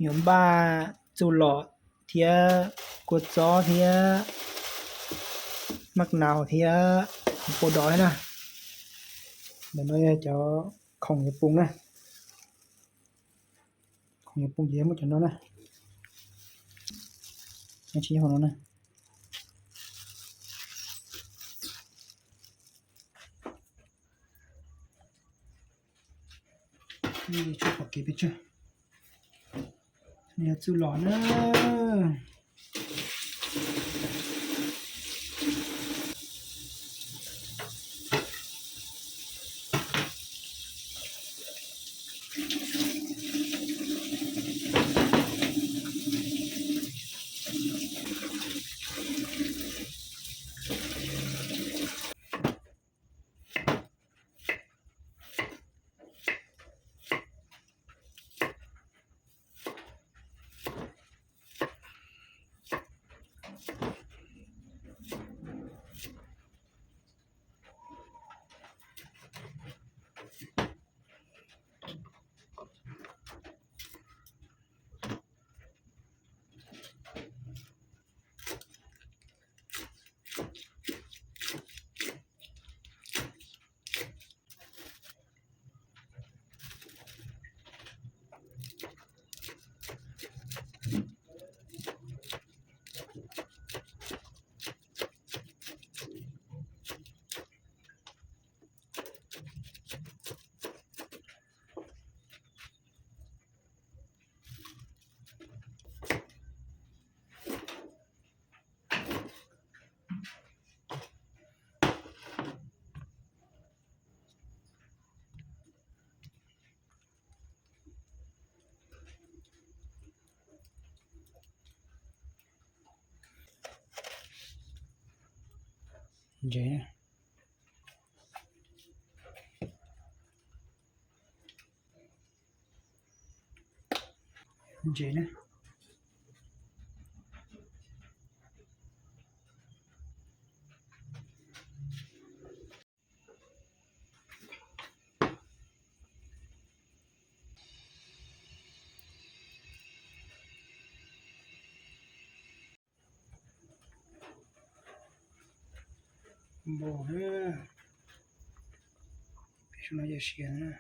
Yuav npaj txuj lom thiab kua txob thiab maj naus thiab pua dov thiab na. Ntawm no yog cov khoom yuav poo na. Khoom yuav poo ces muab cov no na. Tsis yog no na. Tsuas pom kev pes tsawg. Yog txuj lom na. Ntses, ntses na. Npau na, peb sub no yog siav na.